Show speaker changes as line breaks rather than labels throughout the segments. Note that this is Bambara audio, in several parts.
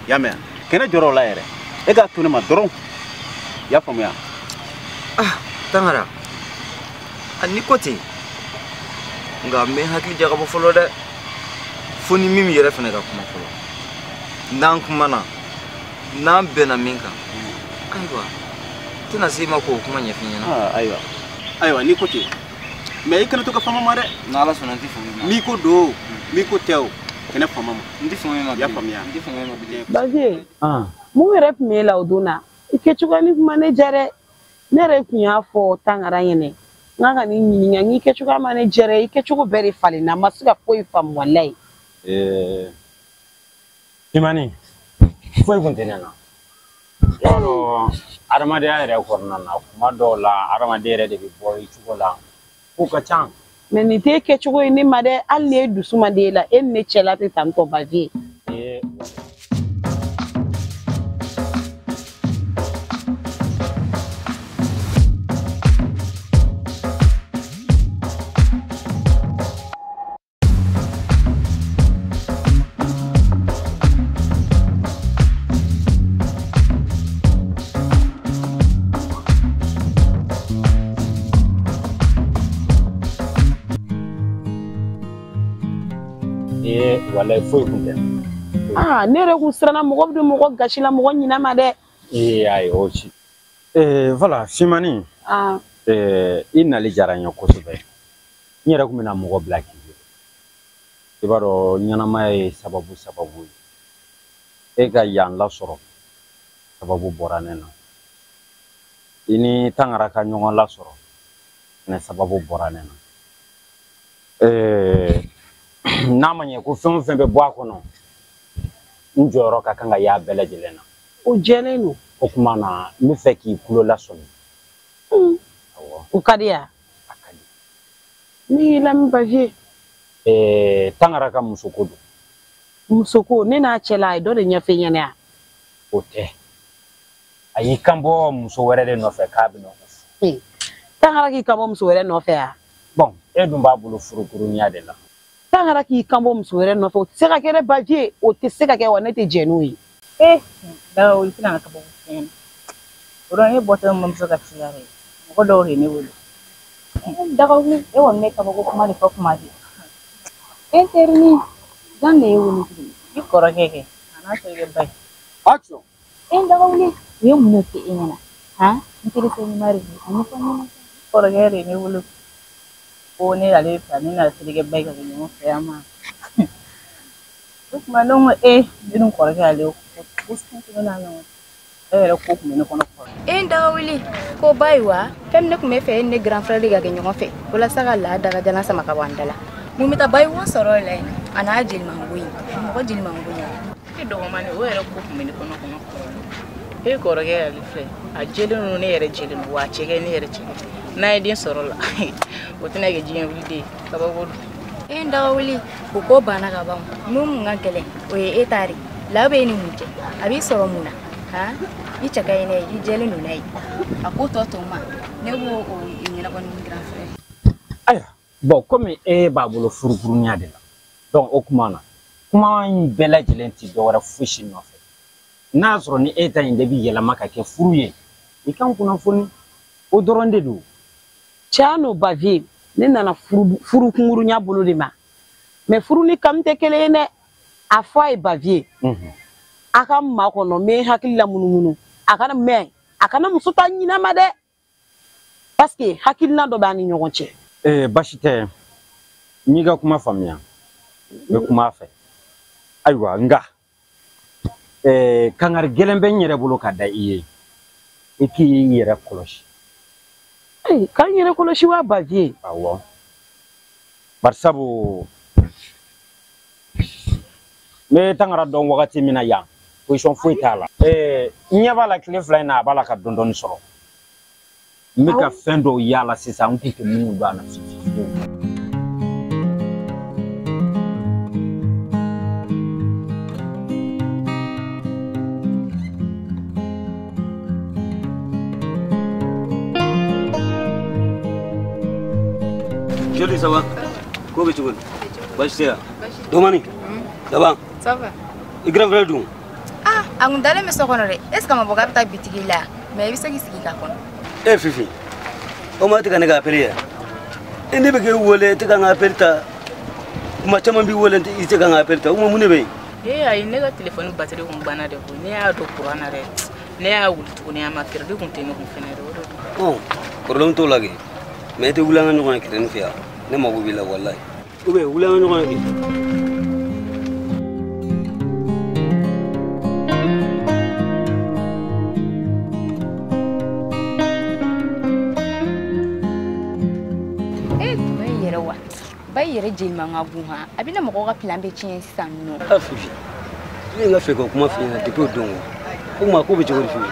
I y'a mɛn kɛnɛ jɔrɔ o la yɛrɛ e k'a to ne ma dɔrɔn i y'a faamuya.
Ah Tangara a ni ko ten nka n bɛ n hakili jagabɔ fɔlɔ dɛ fo ni min yɛrɛ fana ka kuma fɔlɔ n'an kumana n'an bɛnna min kan ayiwa n tɛna se i ma k'o kuma ɲɛf'i ɲɛna.
Ayiwa ayiwa n'i ko ten mais i kana to ka fama ma dɛ.
N'Ala sɔnna n tɛ fama i ma.
N'i ko don n'i ko tɛ o kɛnɛ fama ma.
N tɛ fama i ma
bilen. I y'a faamuya.
N tɛ fama i ma bilen.
Bavieux mun yɛrɛ tun b'e la o don na i kɛcogoya ni kuma ne diya dɛ ne yɛrɛ tun y'a fɔ Tangara ɲɛnɛ n k'a ka nin ɲininka n k'i kɛcogoya ma ne diya dɛ i kɛcogo bɛɛ de falenna n ma se ka foyi faamu walayi.
Imani foyi kun tɛ ne na. I b'a dɔn adamadenya yɛrɛ kɔnɔna na kuma dɔw la adamaden yɛrɛ de bɛ bɔ i cogo la ko ka ca.
Mais nin t'e kɛcogo ye ne ma dɛ hali ni e dusu man di e la e ni ne cɛla tɛ tan tɔ Bavieux.
Walayi foyi kun tɛ.
Ah ne yɛrɛ kun siranna mɔgɔ bɛ don mɔgɔ gasi la mɔgɔ ɲinɛ ma dɛ.
Ayi o ci. Voilà Simani.
Ah.
I nali diyara n ye kosɛbɛ. N yɛrɛ kun bɛna mɔgɔ bila k'i wele. I b'a dɔn ɲɛnamaya ye sababu sababu ye. E ka yan lasɔrɔ sababu bɔra ne na. I ni Tangara ka ɲɔgɔn lasɔrɔ ne sababu bɔra ne na. N'a ma ɲɛ ko fɛn o fɛn bɛ bɔ a kɔnɔ n jɔyɔrɔ ka kan ka y'a bɛɛ lajɛlen na.
O jɛlen don.
O tuma na n bɛ fɛ k'i tulo lasɔmi. Awɔ.
O ka di yan?
A ka di.
Ne y'i lamɛn Bavieux.
Tangara ka musoko don.
Musoko ne n'a cɛla a ye dɔ de ɲɛf'e ɲɛna yan.
O tɛ. A y'i kan bɔ muso wɛrɛ de nɔfɛ k'a bɛ na o furu.
Tangara k'i kan bɔ muso wɛrɛ nɔfɛ yan?
Bon e dun b'a bolo furukurunya de la.
Tangara k'i kan bɔ muso wɛrɛ nɔfɛ o tɛ se ka kɛ dɛ Bavieux o tɛ se ka kɛ wa ne tɛ jɛn n'o ye.
Daga wuli tɛna ka kabako tiɲɛ na. O don ne bɔtɔ n bamuso ka ci la dɛ mɔgɔ dɔw de ye ne wele.
Daga wuli e kɔni bɛ kabako kuma de fɔ kuma bɛɛ. E terinin jɔn de y'e wele tuguni?
I kɔrɔkɛ kɛ a n'a terikɛ ba ye.
Action.
E daga wuli u ye mun de fɔ e ɲɛna? Han n terikɛ ɲuman de don a ɲɛfɔ n ɲɛna.
Kɔrɔkɛ de ye ne wele. Ko ne ale fɛ ne n'a terikɛ ba ye ka kɛ ɲɔgɔn fɛ yan ma. O tuma ne ko ne dun kɔrɔkɛ ale ko ko n'a ɲɔgɔn e yɛrɛ ko kun bɛ ne kɔnɔ kɔrɔ.
E daga wuli ko ba ye wa fɛn min ne tun bɛ fɛ e ni ne grand frère de ka kɛ ɲɔgɔn fɛ walasa ka la dagajalan sama ka bɔ an da la. Mun bɛ taa ba ye wa sɔrɔ o la yen a n'a jelimango in mɔgɔ jelimango in.
E dɔgɔmani o yɛrɛ ko kun bɛ ne kɔnɔ kɔnɔ kɔrɔ. E kɔrɔkɛ ale filɛ a jɛlen don ne yɛrɛ jɛlen don wa a cɛ ne yɛrɛ cɛ n'a ye den sɔrɔ la o tɛna kɛ diɲɛ wuli den kabako don.
E daga wuli o ko banna ka ban mun ka gɛlɛn o ye e ta de la bɛ e ni mun cɛ a b'i sɔrɔ mun na han i cɛ ka ɲi n'a ye i jɛlen don n'a ye a ko tɔ to ma ne b'o o ɲɛnabɔ ni grand frère.
Ayiwa bon komi e b'a bolo furukurunya de la donc o kuma na kuma in bɛɛ lajɛlen ti dɔwɛrɛ fosi nɔfɛ n'a y'a sɔrɔ ni e ta in de bɛ yɛlɛma ka kɛ furu ye i kan kunnafoni o dɔrɔn de don.
Tiɲɛ don Bavieux ne nana furu kunkurunya bolo de ma mais furu ni kanu tɛ kelen ye dɛ a fɔ a ye Bavieux a ka makɔnɔ n bɛ n hakili la munumunu a kana mɛ a kana muso ta ɲinɛ ma dɛ parce que hakilina dɔ b'an ni ɲɔgɔn cɛ.
Baasi tɛ n y'i ka kuma faamuya n bɛ kuma a fɛ ayiwa nka kangari gɛlɛn bɛ n yɛrɛ bolo ka da i ye i k'i yɛrɛ kɔlɔsi.
K'an yɛrɛ kɔlɔsi wa Bavieux?
Awɔ barisabu n bɛ Tangara dɔn wagati min na yan position foyi t'a la. N ɲɛ b'a la tile fila in na a b'a la ka dɔɔni dɔɔni sɔrɔ. N bɛ ka fɛn dɔw y'a la sisan n kun tɛ minnu dɔn a la fiyewu fiyewu.
Joli ça va? Ko bɛ cogo di? Baasi tɛ yan? Domani? Ça va?
Ça va.
I grand frère dun?
Ah, A kun dalen bɛ so kɔnɔ dɛ. Est ce que a ma bɔ k'a bɛ taa bitigi la? Mais i bɛ se k'i sigi k'a kɔnɔ.
E Fifi, o ma tɛ ka ne ka appel ye? E ne bɛ k'e wele, e tɛ ka n ka appel ta. Kuma caman b'i wele, i tɛ ka n ka appel ta. O kuma mun de bɛ yen?
Ee ayi, ne ka téléphone batterie kun banna de koyi. Ne y'a don courant na dɛ. Ne y'a wuli tuguni a ma crédit kun tɛ ne kun fɛnɛ dɛ, o de don.
Ɔn, problème t'o la kɛ. Mais e tɛ wuli an ka ɲɔgɔn ye kɛrɛnin fɛ yan. Ne mago b'i la walayi. Ou bien wuli an ka ɲɔgɔn ye kɛ.
E ba yɛrɛ wa? Ba yɛrɛ jeli man ka bon han. A bɛna mɔgɔw ka plan bɛɛ tiɲɛ sisan nɔ.
Ah Fifi, ne ye n ka fɛ ka kuma f'i ɲɛna depuis o don o. O kuma ko bɛ cogo di Fifi?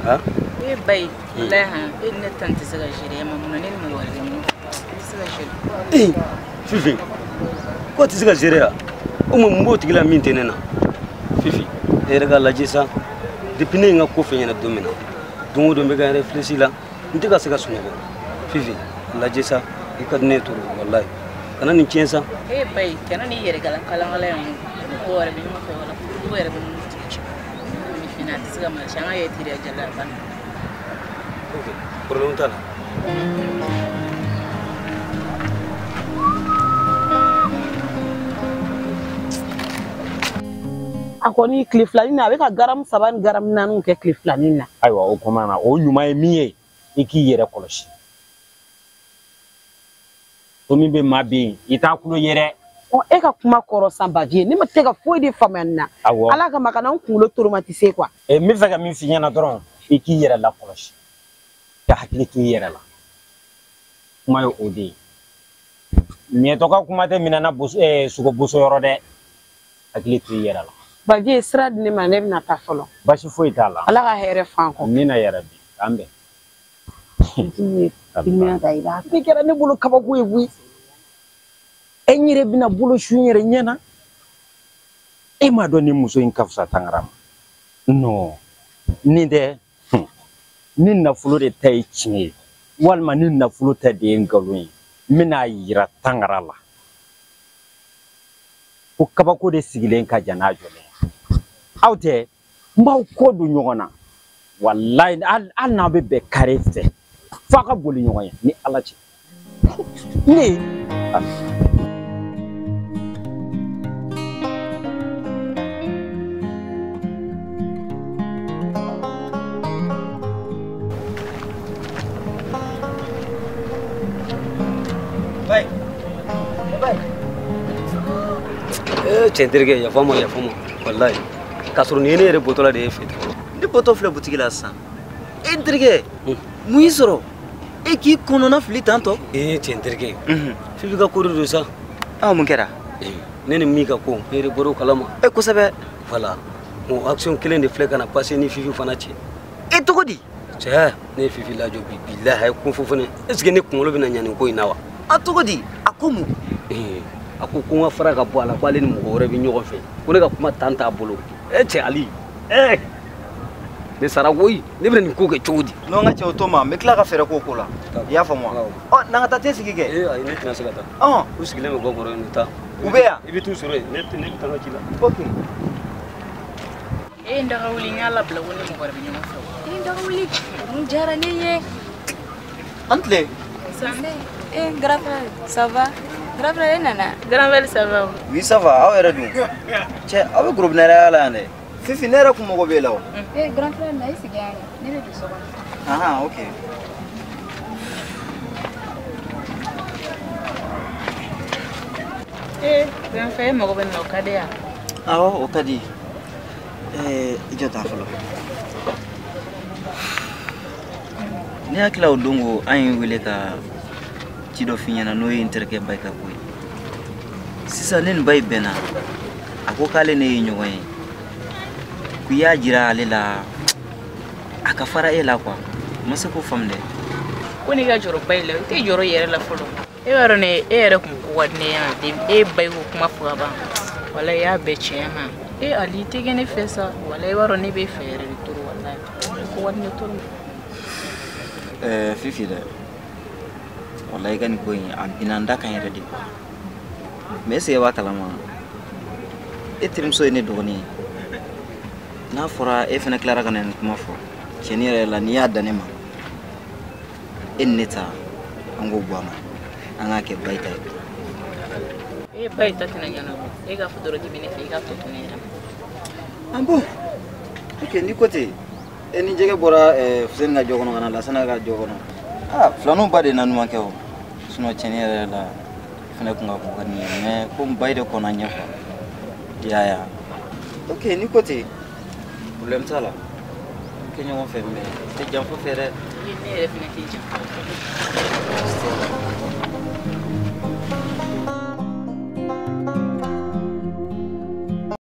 Han?
E ba ye, walayi han, e ni ne ta nin tɛ se ka gérer ma mun na ne ni mɔgɔ wɛrɛ bɛ ɲɔgɔn fɛ. Ne tɛ se ka gérer.
Ee Fifi, ko tɛ se ka gérer wa? O kuma mun b'o tigi la min tɛ ne na? Fifi, e yɛrɛ k'a lajɛ sa. Depuis ne ye n ka ko f'i ɲɛna don min na, don o don n bɛ ka n réfléchir la, n tɛ ka se ka sunɔgɔ. Fifi, a lajɛ sa, i ka di ne ye trop walayi. Kana nin tiɲɛ sa.
E ba ye, kana n'i yɛrɛ kalan kalan yan nɔ. Mɔgɔ wɛrɛ bɛ ɲɔgɔn fɛ wala furucogo yɛrɛ bɛ mun tigi cɛ. Ni fina a tɛ se ka marcher, an ka yɛ teriya jala a banna.
Ok, problème t'a la.
A kɔni tile filanin na a bɛ ka garamu 3 ni garamu 4 kɛ tile filanin na.
Ayiwa o kuma na o ɲuman ye min ye i k'i yɛrɛ kɔlɔsi. Ko min bɛ maa bin i t'a kulo ye dɛ.
Ɔ e ka kuma kɔrɔ san Bavieux, ne ma tɛ ka foyi de faamuya nin na.
Awɔ.
Ala kama kana n kunkolo traumatisé quoi.
N bɛ fɛ ka min f'i ɲɛna dɔrɔn i k'i yɛrɛ lakɔlɔsi. Ka hakili to i yɛrɛ la. Kuma ye o de ye. Ɲɛtɔ ka kuma tɛ minɛ na sogo boso yɔrɔ dɛ. Hakili to i yɛrɛ la.
Bavieux sira di ne ma ne bɛna taa fɔlɔ.
Basi foyi t'a la.
Ala ka hɛrɛ fan kɔ.
Amina yarabi. K'an bɛn.
Ne kɛra ne bolo kabako ye koyi.
E n yɛrɛ bɛna bolo su n yɛrɛ ɲɛ na. E m'a dɔn ni muso in ka fisa Tangara ma. Non, nin tɛ. Ni nafolo de ta ye tiɲɛ ye, walima ni nafolo ta de ye nkalon ye, n bɛna yira Tangara la. Ko kabako de sigilen ka jan n'a jɔlen ye. Aw tɛ, n b'aw kɔ don ɲɔgɔn na. Walayi, hali n'aw bɛ bɛn kare fɛ, f'a ka boli ɲɔgɔn ye ni Ala cɛ. Ne.
Cɛ terikɛ yafa ma yafa ma walayi k'a sɔrɔ nin ye ne yɛrɛ bɔtɔla de ye fɛ.
Ne bɔtɔ filɛ butigi la sisan. E n terikɛ, mun y'i sɔrɔ? E k'i kɔnɔna fili tantɔ.
Ee cɛ n terikɛ, Fifi ka ko de don sa.
Aa mun kɛra?
Ne ni min ka ko, ne yɛrɛ bɔra o kalama.
E kosɛbɛ.
Voilà, o action kelen de filɛ ka na passer ni Fifi fana cɛ.
E cogo di?
Cɛ, ne ye Fifi lajɔ bi bilahi a ye kun fɔ fɛnɛ. Est ce que ne kunkolo bɛna ɲa nin ko in na wa?
A cogo di? A ko mun?
A ko ko n ka fara ka bɔ a la k'ale ni mɔgɔ wɛrɛ bɛ ɲɔgɔn fɛ ko ne ka kuma tan t'a bolo. E cɛ Ali, ne sara koyi, ne bɛna nin ko kɛ cogo di?
Non n ka cɛ o to ma, n bɛ tila ka fɛɛrɛ k'o ko la. I y'a faamu wa? Ɔ n'an ka taa te sigi kɛ.
Ee ayi ne tɛna se ka taa.
Ɔn.
U sigilen bɛ gɔ kɔrɔ yen, u taa.
U bɛ yan?
I bɛ t'u sɔrɔ yen, ne bɛ taa n ka ci la.
Ok.
E n daga wuli n y'a labila ko ne mɔgɔ wɛrɛ bɛ ɲɔgɔn fɛ.
E n daga wuli, mun diyara ne ye.
An tile.
Sanbɛ. Eh grand frère, ça va? Grand frère e nana.
Grand frère ça va?
Oui ça va, aw yɛrɛ dun? Cɛ aw bɛ gorobinɛya la yan dɛ. Fifi ne yɛrɛ kun mago b'e la o.
Eh grand frère na i sigi yan ne bɛ don so kɔnɔ.
Ahan ok.
Eh grand frère e mago bɛ nin na o ka di yan?
Awɔ o ka di. I jɔ tan fɔlɔ. Ne hakili la o don ko an ye wele ka ci dɔ f'i ɲɛna n'o ye n terikɛ Bayi ka ko ye. Sisan ne ni Bayi bɛnna, a ko k'ale ne ye ɲɔgɔn ye. K'i y'a jira ale la a ka fara e la quoi. N ma se k'o faamu dɛ.
Ko n'i ka jɔrɔ Bayi la, i tɛ jɔrɔ i yɛrɛ la fɔlɔ. E b'a dɔn ne e yɛrɛ kun ko ka di ne ye yan, e Bayi ko kuma fɔ ka ban. Walayi i y'a bɛɛ tiɲɛ ma. E Ali i tɛ kɛ ne fɛ sa. Walayi i b'a dɔn ne b'e fɛ yɛrɛ de trop walayi. Ko ka di ne trop.
Fifi dɛ. Walayi i ka nin ko in a binna n da kan yɛrɛ de quoi. Mais est ce que e b'a kalama? E terimuso ye ne dɔgɔnin ye. N'a fɔra e fana tilara ka na nin kuma fɔ tiɲɛni yɛrɛ la n'i y'a dan ne ma e ni ne ta an k'o bɔ a ma an k'a kɛ bayi ta ye.
E bayi ta tɛna ɲɛnabɔ e k'a fɔ dɔrɔn k'i bɛ ne fɛ i k'a tɔ to ne yɛrɛ ma.
Ah bon, ok n'i ko ten e ni jɛgɛ bɔra Fuseni ka jɔ kɔnɔ ka na Lasana ka jɔ kɔnɔ ah filaninw ba de na ɲuman kɛ o sinon tiɲɛni yɛrɛ la fɛnɛ kun ka ko ka di n ye mais komi bayi de kɔnna ɲɛ quoi i y'a ye wa ok n'i ko ten problème t'a la an kɛ ɲɔgɔn fɛ mais tɛ janfa fɛ dɛ.
Ne yɛrɛ fɛnɛ tɛ janfa fɛ.